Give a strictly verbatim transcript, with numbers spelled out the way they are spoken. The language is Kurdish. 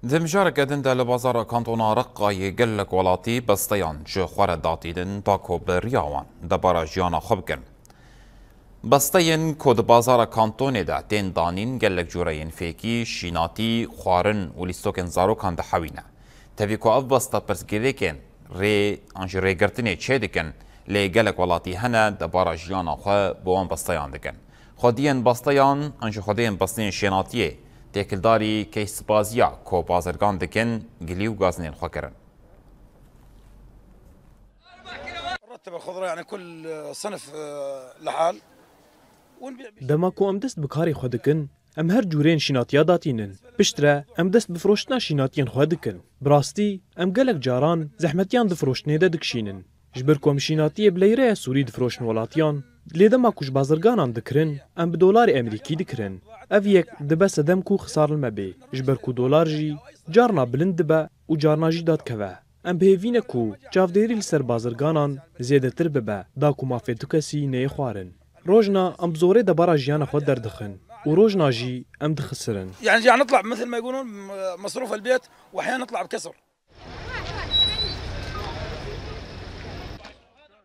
Di mijareke din de li bazara kantona Reqayê gelek welatî besteyan ji xwe re datînin, ta ku bi riya wan debara jiyana xwe bikin. Besteyên ku di bazara kantonê de tên danîn gelek cureyên fêkî, şînatî, xwarin û lîstokên zarokan dihewîne. Tevî ku ev beste pirsgirêkên rê an jî rêgirtinê çêdikin, lê gelek welatî hene debara jiyana xwe bi wan besteyan dikin. Xwediyên besteyan an jî xwediyên besteyên şênatiyê têkildarî keysibaziya ku bazirgan dikin, gilî û gazinên xwe kirin. نرتب الخضرة، يعني كل صنف، آه، لحال، ونبيع. Dema ku em dest bi karê xwe dikin, em her cûreyên şînatiya datînin. Piştre em dest bi firoştina şînatiyên xwe dikin. Bi rastî, em gelek caran zehmetiyan di firoştinê de dikişînin. Ji ber ku em şînatiyê bi leyreya Sûrî difiroşin welatiyan, lê dema ku ji bazirganan dikirin, em bi dolarê Emerîkî dikirin. Ev yek dibe sedem ku xisar li me bê, ji ber ku dolar jî carna bilind dibe û carna jî dadikeve. Em bi hêvî ne ku çavdêrî li ser bazirganan zêdetir bibe, da ku mafê du kesî neyê xwarin. Rojna em bi zorê debara jiyana xwe derdixin û rojna jî em dixisirin. يعني جاي نطلع مثل ما يقولون مصروف البيت، واحيانا نطلع بكسر.